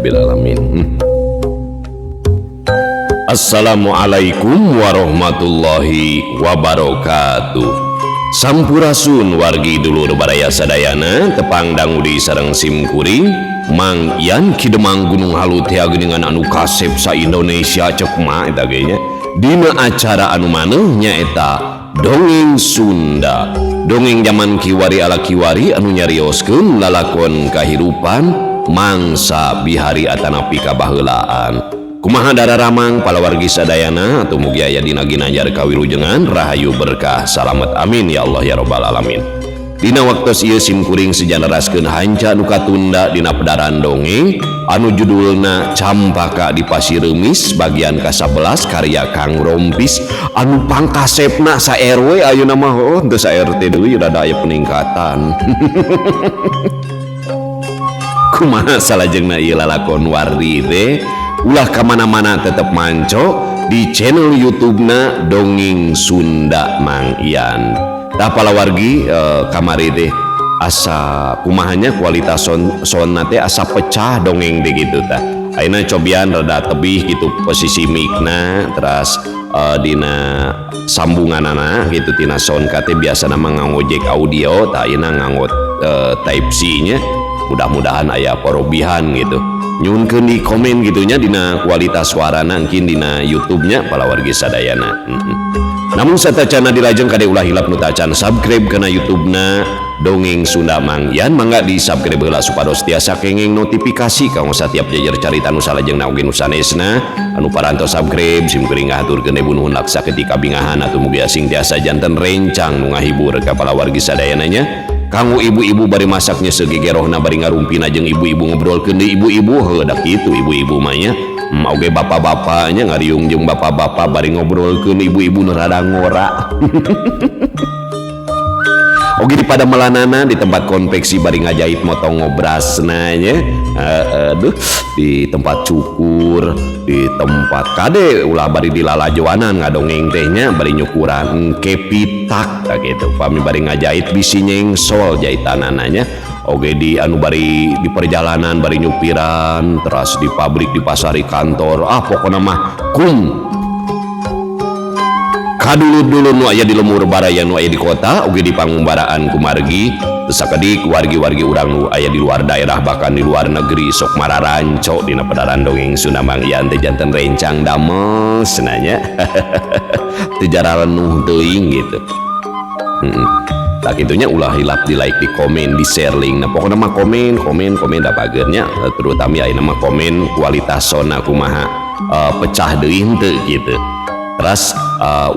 Alhamdulillahirabbil alamin. Assalamualaikum warahmatullahi wabarakatuh. Sampurasun wargi dulur baraya sadayana tepang dangudi sareng simkuring Mang Yan Ki Demang Gunung Halu teh geuningan anu kasep sa Indonesia cek mah eta ge nya. Dina acara anu maneuh nyaeta Dongeng Sunda. Dongeng zaman kiwari ala kiwari anu nyarioskeun lalakon kahirupan mangsa bihari atanapi kabaheulaan. Kumaha dararamang palawargi sadayana atuh mugi aya dina ginanjar kawilujengan rahayu berkah salamet amin ya Allah ya robbal alamin. Dina waktos ieu simkuring sejanaraskeun hanca nu katunda dina pedaran dongeng anu judulna Campaka di Pasir Remis bagian ka-11 karya Kang Rompis anu pangkasepna sa RW ayeuna mah heuh teu sa RT deui rada aya peningkatan. Kumaha salajengna ieu lalakon wardi teh ulah kamana-mana tetep manco di channel YouTube-na Dongeng Sunda Mang Ian. Tah palawargi kamari teh asa kumahanya kualitas sound teh asa pecah dongeng teh gitu tah. Ayeuna cobian rada tebih gitu posisi mic-na teras dina sambunganana gitu tina sound ka teh biasana mah nganggo jack audio tah ayeuna nganggo type C nya. Mudah-mudahan aya porobihan gitu. Nyunkeun di komen gitunya dina kualitas suarana engkin dina YouTube-nya palawargi sadayana. Namun satacana dilajeng kade ulah hilap nu tacan subscribe kana YouTube-na Dongeng Sunda Mang Yan mangga di subscribe heula supados tiasa kenging notifikasi kanggo satiap jajar carita nu salajengna oge nu sanesna anu parantos subscribe simkuring ngahaturkeun nuhun laksa ketika bingahan atuh mugi asing tiasa janten rencang nu ngahibur ka palawargi sadayana nya. Kanggo ibu-ibu bari masaknya segegerohna bari ngarumpina jeung ibu-ibu ngobrolkeun deui ibu-ibu heuh da kitu ibu-ibu mah nya. Oge bapak-bapaknya ngariung jeung bapak-bapak bari ngobrolkeun ibu-ibu nu rada ngora. Oge di padamelanana di tempat konveksi bari ngajahit motong ngobrasna nya. Aduh di tempat cukur, di tempat kade ulah bari dilalajoanan ngadongeng teh nya bari nyukuran engke pitak tah kitu. Pami bari ngajahit bisi nyengsol jahitanana nya. Oge di anu bari di perjalanan bari nyupiran teras di pabrik di pasar di kantor ah pokona mah kum kadulur-dulur nu aya di lemur baraya nu aya di kota oge di pangumbaraan kumargi teu sakedik wargi-wargi urang nu aya di luar daerah bahkan di luar negeri sok mararanco dina pedaran dongeng Sunda Mang Yan teh janten rencang damel cenah teu jararenuh teuing gitu. Tah kitunya ulah hilap di like, di komen, di share link. Nah pokokna mah komen, komen, komen da pageurnya terutama ayeuna mah komen kualitas sona kumaha pecah deui henteu gitu. Terus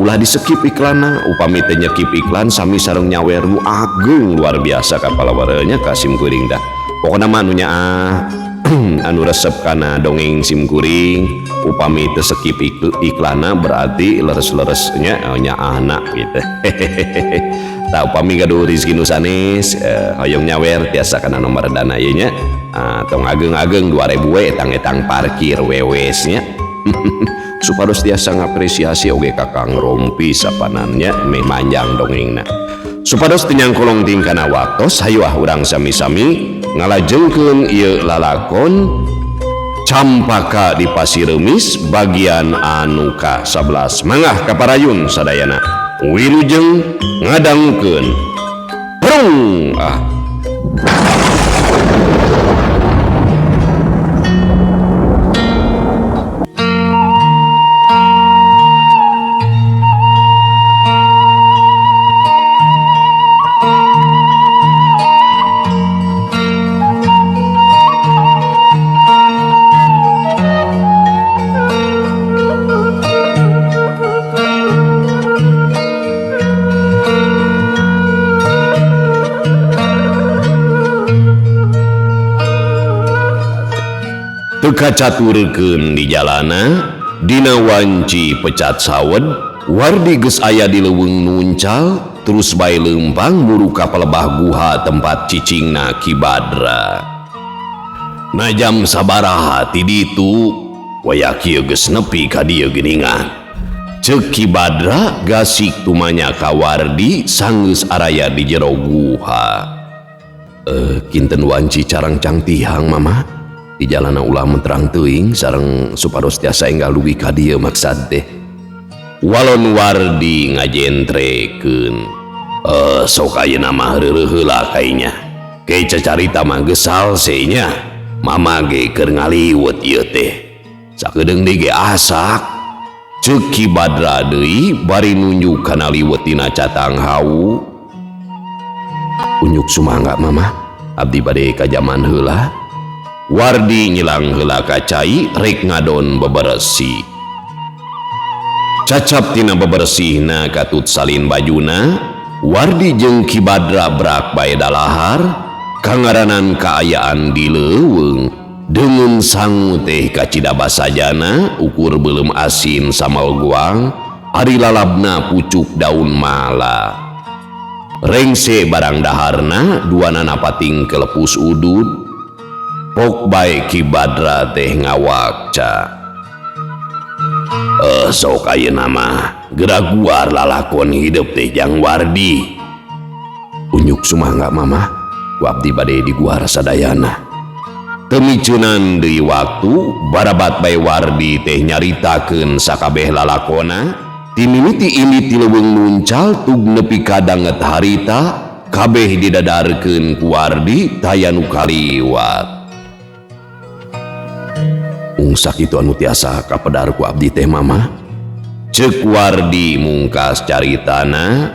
ulah di skip iklanna upami teu nyekip iklan sami sareng nyawer nu ageng luar biasa ka palawaranya ka simkuring dah. Pokona mah anu nyaah anu resep kana dongeng simkuring upami teu skip iklanna berarti leres-leresnya nyaahna gitu. Tah upami gaduh rezeki nu sanes hoyong nyawer tiasa kana nomor dana ieu nya. Tong ageng-ageng 2000 we etang-etang parkir wewes nya. Supados tiasa ngapresiasi oge ka Kang Rompi sapanannya meh manjang dongengna. Supados teu nyangkolong tingkana waktos hayu ah urang sami-sami ngalajengkeun ieu lalakon Campaka di Pasir Remis bagian anu ka-11. Mangga kaparayun sadayana wilujeng ngadangukeun. Prung ah. Teu kacaturkeun di jalana dina wanci pecat sawed wardi geus aya di leuweung nuncal terus bae leumpang muru ka palebah guha tempat cicingna Ki Badra. Najam sabaraha ti ditu waya kieu geus nepi ka dieu geuningan. Ceuk Ki Badra gasik tumanya ka Wardi sanggeus araya di jero guha. Kinten wanci carangcang tihang mama. Di jalana ulah menterang teuing sareng supados tiasa enggal dugi ka dieu maksad teh. Walon Wardi ngajentrekeun. Sok ayeuna mah reureuh heula kainya. Ke cacarita mah geus salse nya. Mama ge keur ngaliwet ieu teh. Sakedeung deui ge asak. Ceuk Ki Badra deui bari nunjuk kana liwet dina catang hawu. Unjuk sumangga mama, abdi bade ka jaman heula. Wardi nyilang heula ka cai rek ngadon bebersih. Cacap tina bebersihna katut salin bajuna, Wardi jeung Ki Badra brak bae dalahar, kangaranan kaayaan di leuweung. Deungeun sangu teh kacida basajana, ukur beuleum asin samal guang, ari lalabna pucuk daun mala. Rengse barang daharna, duanana pating kelepus udud. Pok bae Ki Badra teh ngawakca. Sok ayeuna mah geura guar lalakon hidup teh jang Wardi. Unjuk sumangga mama, ku abdi bade diguar sadayana. Teu miceunan deui waktu, barabat bae Wardi teh nyaritakeun sakabeh lalakona, timimiti ini ti leuweung nuncal tug nepi ka danget harita, kabeh didadarkeun ku Wardi taya nu kaliwat. Ung sakitu anu tiasa kapedar ku abdi teh mama. Ceuk Wardi mungkas caritana.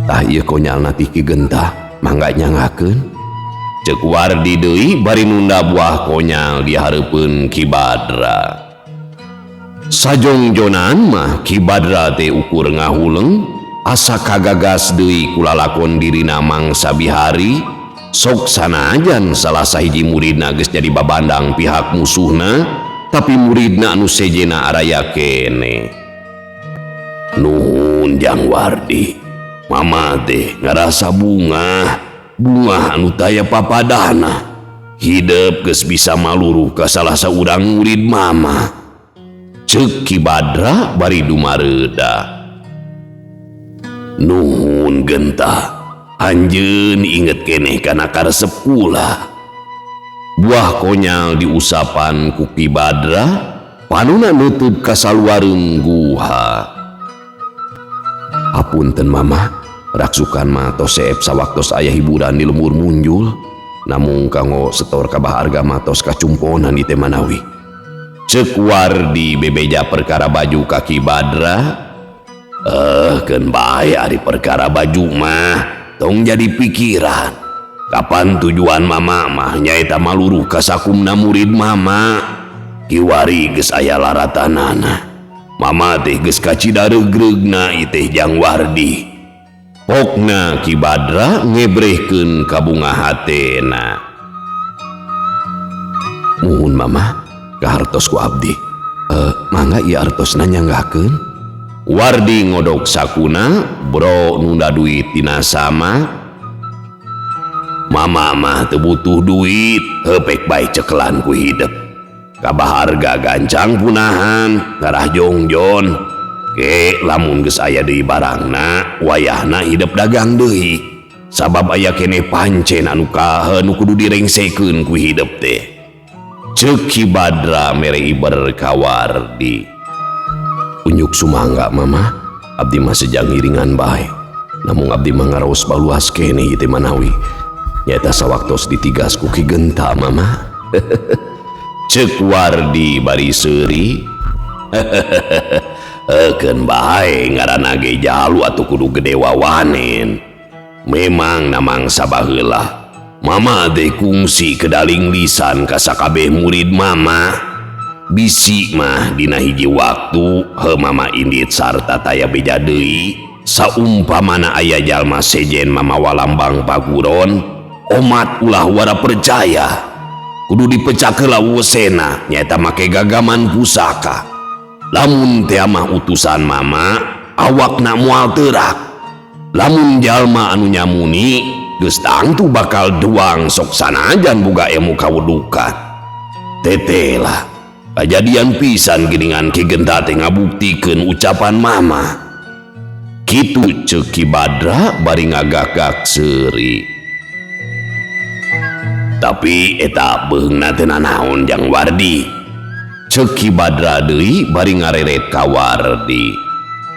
Tah ieu konyalna ti Ki Genta, mangga nyangakeun. Ceuk Wardi deui bari nunda buah konyal di hareupeun Ki Badra. Sajongjonan mah Ki Badra teh ukur ngahuleng, asa kagagas deui ku lalakon dirina mangsa bihari. Sok sanajan salah sahiji muridna geus jadi babandang pihak musuhna, tapi muridna anu sejena araya kene. Nuhun Jang Wardi, mama teh ngarasa bungah, bungah anu taya papadahna. Hidup geus bisa maluruh ka salah saurang murid mama. Ceuk Ki Badra bari dumareuda. Nuhun Genta. Anjeun inget keneh kana karesep kula. Buah konyal diusapan ku Ki Badra, panuna nutup ka saluareun guha. Apunten mama, raksukan mah tos seep sawaktos aya hiburan di lembur munjul, namung kanggo setor ka Bah Arga mah tos kacumponan di teh manawi. Ceuk Wardi bebeja perkara baju ka Ki Badra. Keun bae ari perkara baju mah. Tong jadi pikiran. Kapan tujuan mama mah nyaeta maluruh ka sakumna murid mama. Kiwari geus aya laratanana. Mama teh geus kacida reugreugna ieu teh Jang Wardi. Pokna Ki Badra ngebrehkeun ka bunga hatena. Muhun mama, kahartos ku abdi. Mangga ieu artosna nyanggakeun. Wardi ngodok sakuna, bro nunda duit tina sama. Mama mah teu butuh duit, heupek bae cekelan ku hidep. Kabah harga gancang punahan, ngarah jongjon. Ke lamun geus aya deui barangna, wayahna hidep dagang deui. Sabab aya keneh pancen anu kahe nu kudu direngsekeun ku hidep teh. Ceuk Ki Badra mere iber ka Wardi. Unjuk sumangga mama, abdi mah sejang ngiringan bae. Namung abdi mah ngaraos baluas keneh ieu teh manawi. Nyaeta sawaktos ditigas ku Ki Genta mama. Ceuk Wardi bari seuri. Keun bae ngaranna ge jalu atuh kudu gede wawanen. Memang namangsa baheula. Mama teh kungsi kedaling lisan ka sakabeh murid mama. Bisi mah dina hiji waktu heuh mama indit sarta taya beja deui. Saumpamana aya jalma sejen mama walambang paguron, omat ulah wara percaya. Kudu dipecah heula wesena nyaeta make gagaman pusaka. Lamun teh mah utusan mama, awakna moal teurak. Lamun jalma anu nyamuni geus tangtu bakal duang sok sanajan boga ilmu kawudukan. Teteh lah. Kajadian pisan geuningan Ki Genta teh ngabuktikeun ucapan mama. Kitu ceuk Ki Badra bari ngagagak seuri. Tapi eta beheungna teu nanaon Jang Wardi. Ceuk Ki Badra deui bari ngareret ka Wardi.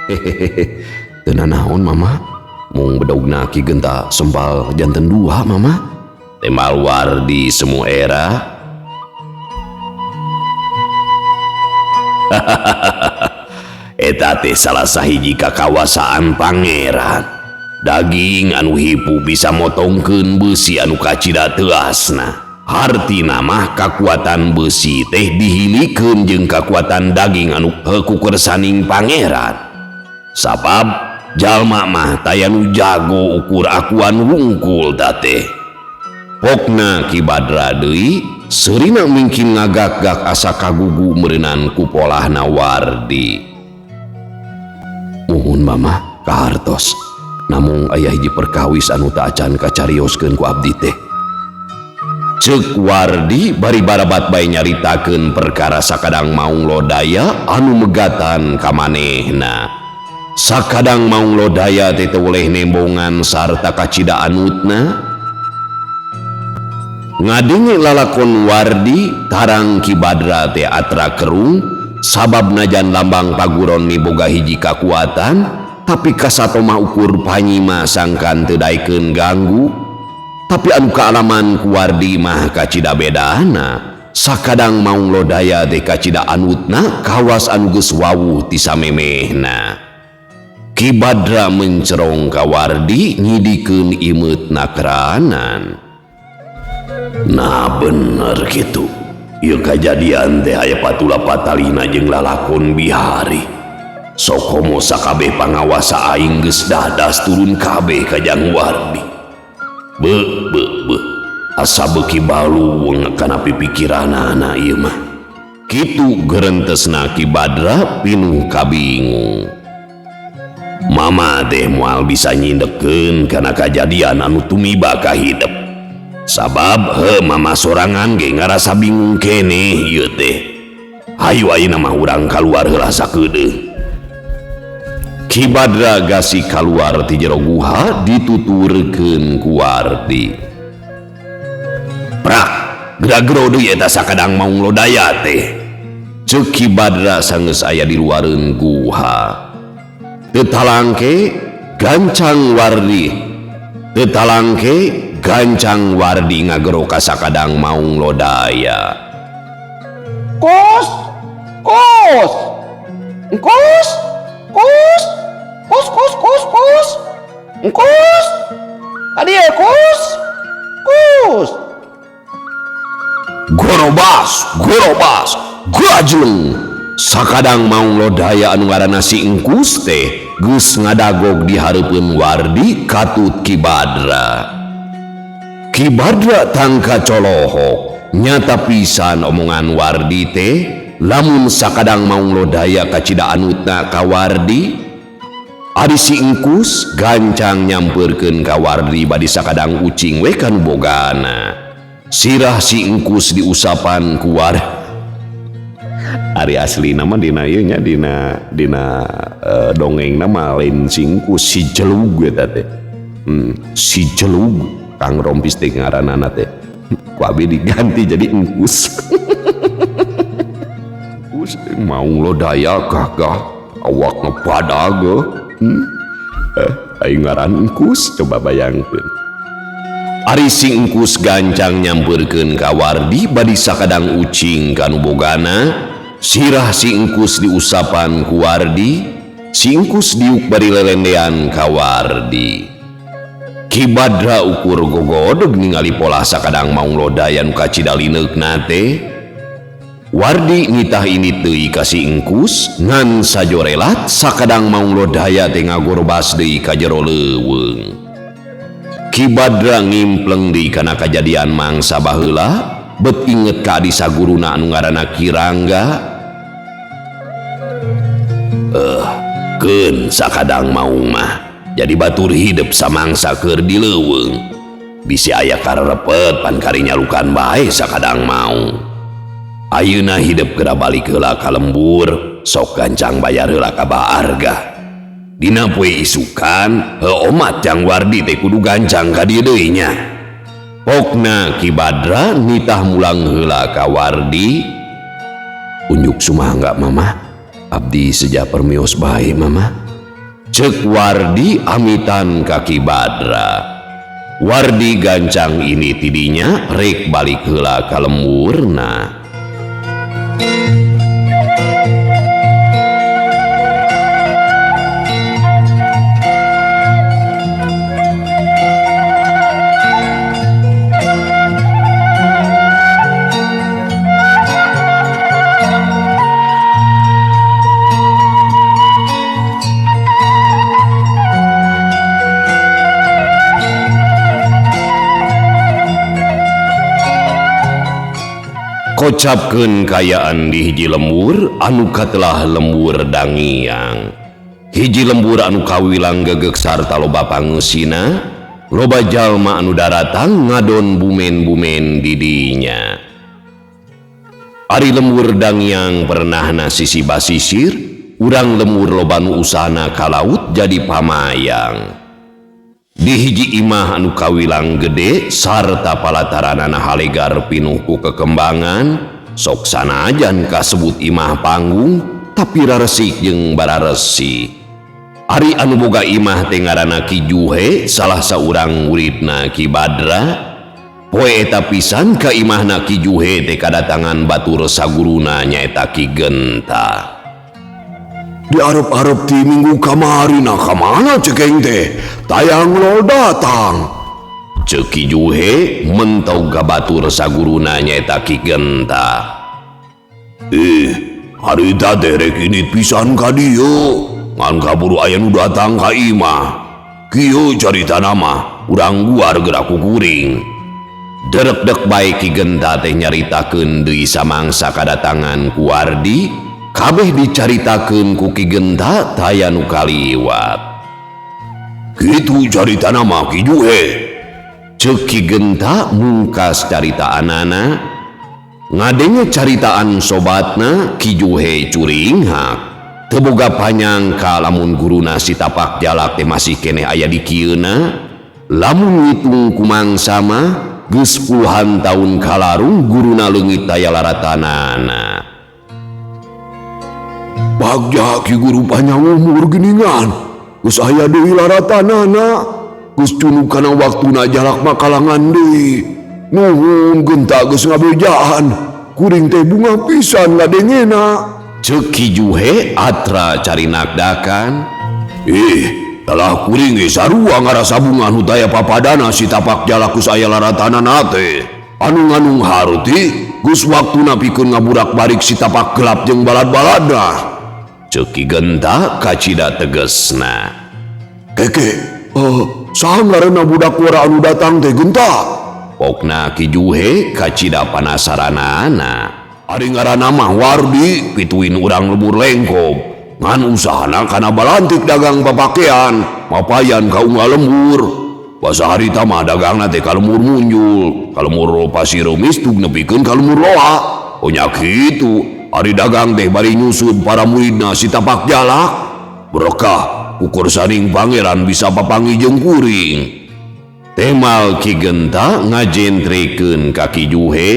Hehehe, teu nanaon Mama. Mung bedogna Ki Genta sempal janten dua Mama. Tembal Wardi semu era. Eta teh salah sahiji kakawasaan pangeran. Daging anu hipu bisa motongkeun beusi anu kacida teuasna. Hartina mah kakuatan beusi teh dihilikeun jeung kakuatan daging anu heuku kersaning pangeran. Sabab jalma mah taya nu jago ukur akuan wungkul teh. Pokna Ki Badra deui seurina mungkin ngagak-gak asa kagugu meureunan ku polahna Wardi. Muhun Mama kahartos. Namung aya hiji perkawis anu teu acan kacarioskeun ku abdi teh. Ceuk Wardi bari barabat bae nyaritakeun perkara sakadang Maung Lodaya anu megatan ka manehna. Sakadang Maung Lodaya teh teu weleh nembongan sarta kacida anutna. Ngadenge lalakon Wardi tarang Ki Badra teh atra kerung sabab najan lambang paguron miboga hiji kakuatan tapi kasatoma ukur panyima sangkan teu daekeun ganggu. Tapi anu kaalaman ku Wardi mah kacida bedana. Sakadang Maung Lodaya teh kacida anutna kawas anu geus wawuh ti samemehna. Ki Badra mencerong ka Wardi nyidikeun imeutna keranan. Nah bener kitu. Ieu kajadian teh aya patula patalina jeung lalakon bihari. Sokomo sakabeh pangawasa aing geus dadas turun kabeh ka Jang Wardi. Be be be asa beuki baluweung kana pipikiranana ieu mah. Kitu gerentesna Ki Badra pinuh kabingung. Mama teh moal bisa nyindekeun kana kajadian anu tumiba ka hidep. Sabab he mama sorangan ge ngarasa bingung keneh ieu teh. Hayu ayeuna mah urang kaluar heula sakedeung. Ki Badra gasi kaluar ti jero guha dituturkeun ku Wardi. Prak, geura-gero deui eta sakadang Maung Lodaya teh. Ceuk Ki Badra sanggeus aya di luareun guha. Teu talangke gancang Wardi. Teu talangke gancang Wardi ngagero ka sakadang Maung Lodaya. Kos, kos, kos, kos, kos, kos, kos, kos, kos, tadi ya kos, kos. Gorobas, gorobas, gajleng. Sakadang Maung Lodaya anu ngaranna si Engkus teh geus ngadagog di hareupeun Wardi katut Ki Badra. Ki Badra tangka colohok nyata pisan omongan Wardi teh lamun sakadang Maung Lodaya kacida anutna ka Wardi. Ari si Engkus gancang nyampeurkeun ka Wardi badi sakadang ucing we kanu bogana. Sirah si Engkus diusapan ku Wardi. Ari aslina mah dina ieu nya dina dina dongengna mah lain si Engkus si Jelug eta teh. Si Jelug Kang Rompis teh ngaranana teh. Ku abi diganti jadi Engkus. Engkus Maung Lodaya gagah awak ngebadag. Aing ngaran Engkus coba bayangkeun. Ari si Engkus gancang nyampeurkeun ka Wardi badi sakadang ucing kanu bogana. Sirah si Engkus diusapan ku Wardi, si Engkus diuk bari lelendean ka Wardi. Ki Badra ukur gogodeg ningali polah sakadang Maung Lodaya nu kacida lineukna teh. Wardi nitah ini deui ka si Engkus ngan sajorelat sakadang Maung Lodaya teh ngagorobas deui ka jero leuweung. Ki Badra ngimpleng deui kana kajadian mangsa baheula bet inget ka adi saguruna anu ngaranna Ki Rangga. Keun sakadang maung mah jadi batur hidep samangsa keur di leuweung. Bisi aya karerepet pan kari nyalukan bae sakadang maung. Ayeuna hidep geura balik heula ka lembur, sok gancang bayar heula ka Baarga. Dina poe isukan, heuh omat Jang Wardi teh kudu gancang ka dieu deui nya. Pokna Ki Badra nitah mulang heula ka Wardi. Unjuk sumangga Mama, abdi seja permios bae Mama. Cek Wardi amitan ka Ki Badra. Wardi gancang ini tidinya rek balik heula ka lemburna. Kocapkeun kayaan di hiji lembur anu katelah lembur Dangiang. Hiji lembur anu kawilang gegek sarta loba pangeusina, loba jalma anu daratang ngadon bumen-bumen di dinya. Ari lembur Dangiang pernahna sisi basisir, urang lembur loba nu usahana ka laut jadi pamayang. Di hiji imah anu kawilang gede sarta palataranana halegar pinuh ku kekembangan, sok sanajan kasebut imah panggung tapi raresik jeung bararesi. Ari anu boga imah teh ngaranna Ki Juhe, salah saurang muridna Ki Badra. Poe eta pisan ka imahna Ki Juhe teh kadatangan batur saguruna nyaeta Ki Genta. Diarep-arep ti minggu kamari na kamana cekeng teh tayang lo datang. Ceuk Ki Juhe mentog ka batur saguruna nyaeta Ki Genta. Harita teh rek init pisan ka dieu ngan kaburu aya nu datang ka imah. Kieu caritana mah urang guar geura ku kuring. Derekdek bae Ki Genta teh nyaritakeun deui samangsa kadatangan ku Wardi. Kabeh dicaritakeun ku Ki Genta taya nu kaliwat. Kitu caritana mah Ki Juhe. Ceuk Ki Genta mungkas caritaanana. Ngadenge caritaan sobatna Ki Juhe curinghak. Teu boga panyangka lamun guruna si Tapak Jalak teh masih keneh aya di kieuna. Lamun ngitung kumangsa mah geus puluhan taun kalarung guruna leungit taya laratanana. Bagja Ki Guru panjang umur geningan geus aya deui laratanana, geus cunuk kana waktuna jalak mah kalangan deui. Nuhun Genta geus ngabejaan, kuring teh bunga pisan ngadengena. Ceuk Ki Juhe atra carinakdakan. Telah kuring ge sarua ngarasa bunga nu taya papadana si Tapak Jalak geus aya laratanana teh. Anu nganung harti geus waktuna pikeun ngaburak-barik si Tapak Gelap jeung balad-baladna. Ceuk Ki Genta kacida tegesna. Keke, saha ngaranna budak wara anu datang teh Genta? Pokna Ki Juhe kacida panasaranana. Ari ngaranna mah Wardi, pituin urang lembur Lengkob. Ngan usahana kana balantik dagang papakean, mapayan ka unggal lembur. Basa harita mah dagangna teh ka lembur Munjul, ka lembur Pasir Remis tug nepikeun ka lembur Loa. Oh nya kitu. Ari dagang teh bari nyusun para muridna si Tapak Jalak. Berkah ukur saning pangeran bisa papanggih jeung kuring. Temal Ki Genta ngajentrekeun ka Ki Juhe.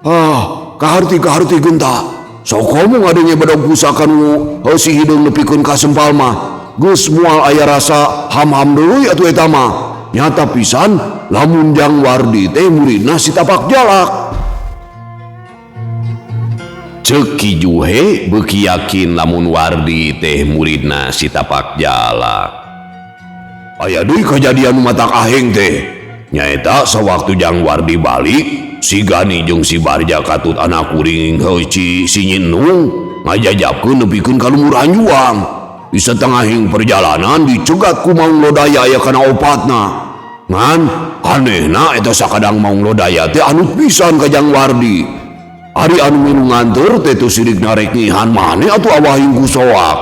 Ah, kaharti Genta. Sok komo ngadenge bedog pusaka nu si hideung nepikeun ka sempal mah. Geus moal aya rasa ham-ham deui atuh eta mah. Nyata pisan lamun Jang Wardi teh muridna si Tapak Jalak. Ceuk Ki Juhe beuki yakin lamun Wardi teh muridna si Tapak Jalak. Aya deui kajadian nu matak aheng teh. Nyaeta sawaktu Jang Wardi balik, si Gani jeung si Barja katut anak kuring heuci si Nyinung ngajajabkeun nepikeun ka lembur Anjuang. Di satengahing perjalanan dicegat ku Maung Lodaya aya kana opatna. Ngan anehna eta sakadang Maung Lodaya teh anut pisan ka Jang Wardi. Ari anu milu nganteur teh teu sirik narek ngihan maneh atuh awahing ku soak.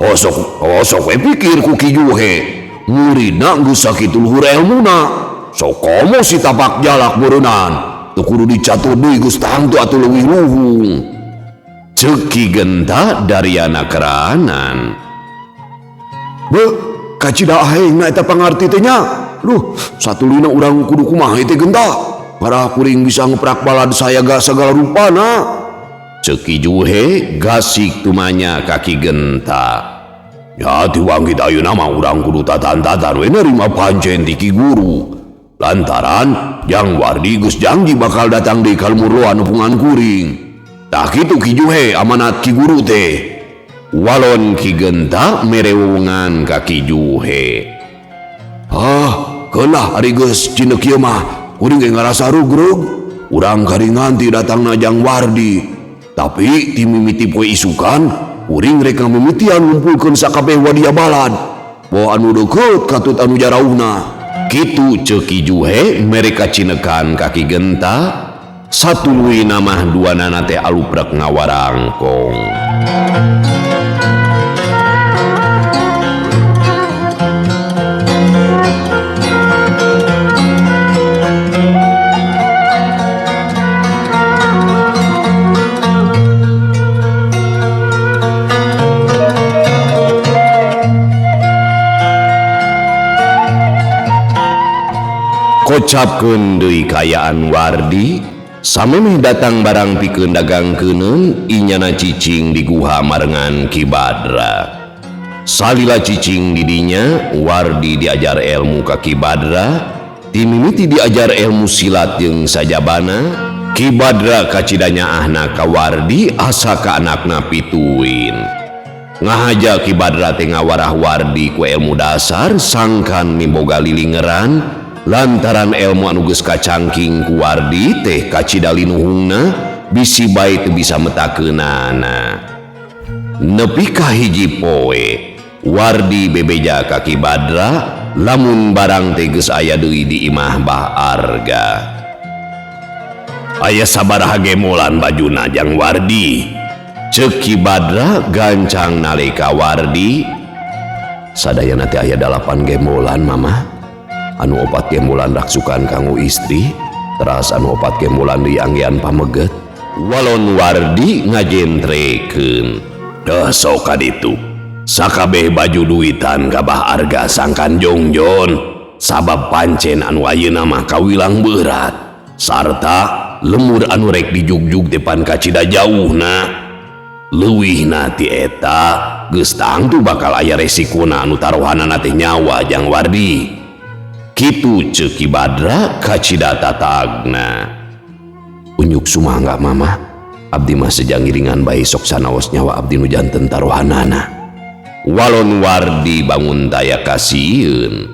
Osok we pikir ku Ki Juhe. Muridna geus sakitu luhur elmuna. Sok komo si Tapak Jalak meureunaan. Teu kudu dicatur deui geus tangtu atuh leuwih luhung. Ceuk Ki Genta dariana keranan. Beuh, kacida ahengna eta pangarti teh nya. Duh, satuluyna urang kudu kumaha teh Genta. Ngarah kuring bisa ngeprak balad sayaga sagala rupana. Ceuk Ki Juhe gasik tumanya ka Ki Genta. Ya tiwangkit ayeuna mah urang kudu tatan-tatan we nerima pancen ti Ki Guru. Lantaran Jang Wardi geus janji bakal datang deui ka lembur loa nepungan kuring. Tah kitu Ki Juhe amanat Ki Guru teh. Walon Ki Genta mere wewengan ka Ki Juhe. Ah, keunah ari geus cineuk ieu mah kuring ge ngarasa rugrug. Urang kari nganti datangna Jang Wardi. Tapi ti mimiti poe isukan kuring rek ngamimitian ngumpulkeun sakabeh wadia balad. Boh anu deukeut katut anu jarauhna. Kitu ceuk Ki Juhe mere kacinekan ka Ki Genta. Satuluyna mah duanana teh aluprek ngawarangkong. Kocapkeun deui kaayaan Wardi, samemeh datang barang pikeun dagangkeuneun, inyana cicing di guha marengan Ki Badra. Salila cicing di dinya, Wardi diajar ilmu ka Ki Badra, timimiti diajar ilmu silat jeung sajabana, Ki Badra kacida nyaahna ka Wardi asa ka anakna pituin. Ngahaja Ki Badra teh ngawarah Wardi ku ilmu dasar sangkan miboga lilingeran, lantaran ilmu anu geus kacangking ku Wardi teh kacida linuhungna bisi bae teu bisa metakeunana. Nepi ka hiji poe Wardi bebeja ka Ki Badra lamun barang teh geus aya deui di imah Bah Arga. Aya sabaraha gemolan bajuna jang Wardi? Ceuk Ki Badra gancang nalika Wardi. Sadayana teh aya 8 gemolan Mama. Anu 4 gembolan raksukan kanggo istri, teras anu 4 gembolan deui anggean pameget. Walon Wardi ngajentrekeun. Deuh sok ka ditu. Sakabeh baju duitan ka Bah Arga sangkan jongjon, sabab pancen anu ayeuna mah kawilang beurat. Sarta lemur anu rek dijugjug depan kacida jauhna. Leuwihna ti eta geus tangtu bakal aya resikona anu taruhanana teh nyawa Jang Wardi. Kitu ceuk Ki Badra kacida tatagna. Unjuk sumangga Mama, abdi mah sejang ngiringan bae sok sanaos nyawa abdi nu janten taruhanana. Walon Wardi bangun daya kasieun.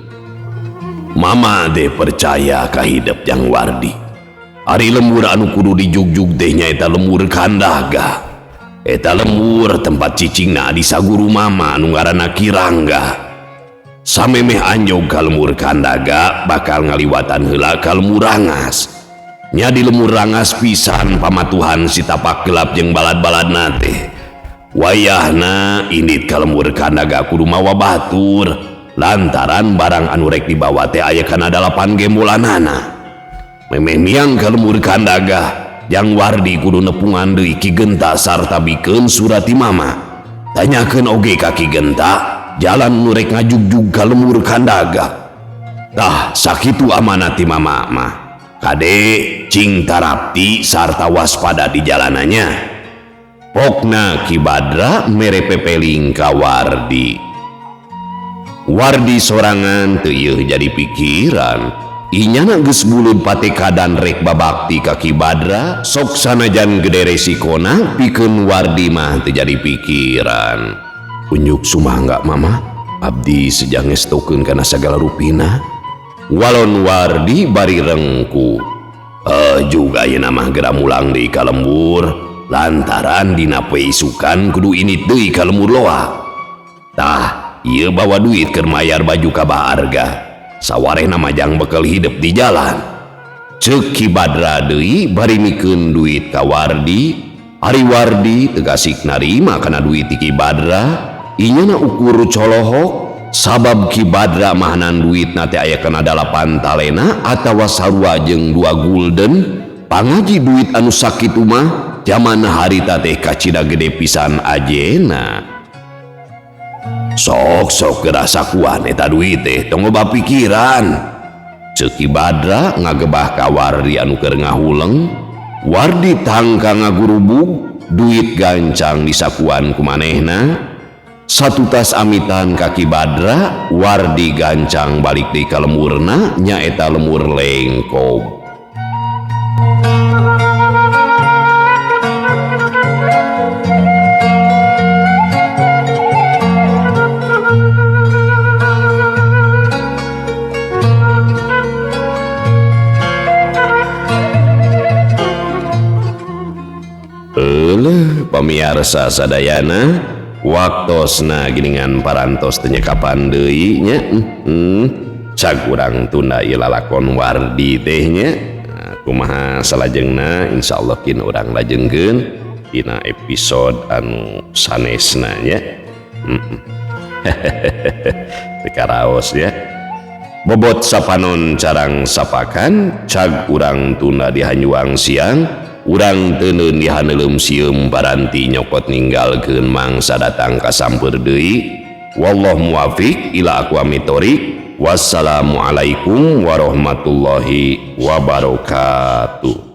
Mama deh percaya ka hidep Jang Wardi. Ari lemur anu kudu dijugjug teh nyaeta lemur Kandaga. Eta lemur tempat cicingna adi saguru mama anu ngaranna Ki Rangga. Samemeh anjog ka lemur Kandaga bakal ngaliwatan heula ka lemur Rangas. Nya di lemur Rangas pisan pamatuhan si tapak gelap jeung balad-baladna teh. Wayahna indit ka lemur Kandaga kudu mawa batur lantaran barang anu rek dibawa teh aya kana 8 gembolanana. Memeh miang ka lemur Kandaga, Jang Wardi kudu nepungan deui Ki Genta sarta bikeun surat ti mama. Tanyakeun oge ka Ki Genta jalan nu rek ngajugjug ka lemur Kandaga. Tah sakitu amanat ti mama mah. Kade cing tarapti sarta waspada di jalanannya. Pokna Ki Badra mere pepeling ka Wardi. Wardi sorangan teu ieu jadi pikiran. Inyana geus buleud patekadan rek babakti ka Ki Badra, sok sanajan gede resikona pikeun Wardi mah teu jadi pikiran. Unjuk sumangga Mama, abdi sejang ngestokeun kana sagala rupina. Walon Wardi bari rengku. Juga ayeuna mah geura mulang deui ka lembur, lantaran dina poe isukan kudu init deui ka lembur loa. Tah, ieu bawa duit keur mayar baju ka Bah Arga. Sawarehna majang bekel hidep di jalan. Ceuk Ki Badra deui bari mikeun duit ka Wardi. Ari Wardi teu gasik narima kana duit ti Ki Badra. Inyana ukur colohok sabab Ki Badra mahanan duitna teh aya kana 8 talena atawa sarua jeung 2 gulden. Pangaji duit anu sakitu mah jaman harita teh kacida gede pisan ajena. Sok-sok gerasa kuan eta duit teh tong loba pikiran. Ceuk Ki Badra ngagebah ka Wardi anu keur ngahuleng. Wardi tangka ngagurubug duit gancang disakuan ku manehna. Satutas amitan ka Ki Badra, Wardi gancang balik deui ka lemurna nyaeta lemur Lengkob. Euleuh pamiarsa sadayana, waktosna giningan parantos teu nyekapan deui nya. Cag urang tunda ieu lalakon Wardi teh nya. Kumaha salajengna insyaallah kin urang lajengkeun dina episode anu sanesna nya. Teu karaos ya. Bobot sapanon carang sapakan, cag urang tunda di hanyuang siang, urang teuneun di haneuleum sieum paranti nyokot ninggalkeun mangsa datang ka sampeur deui. Wallahu muwafiq ila aqwamit thoriq. Wassalamualaikum warahmatullahi wabarakatuh.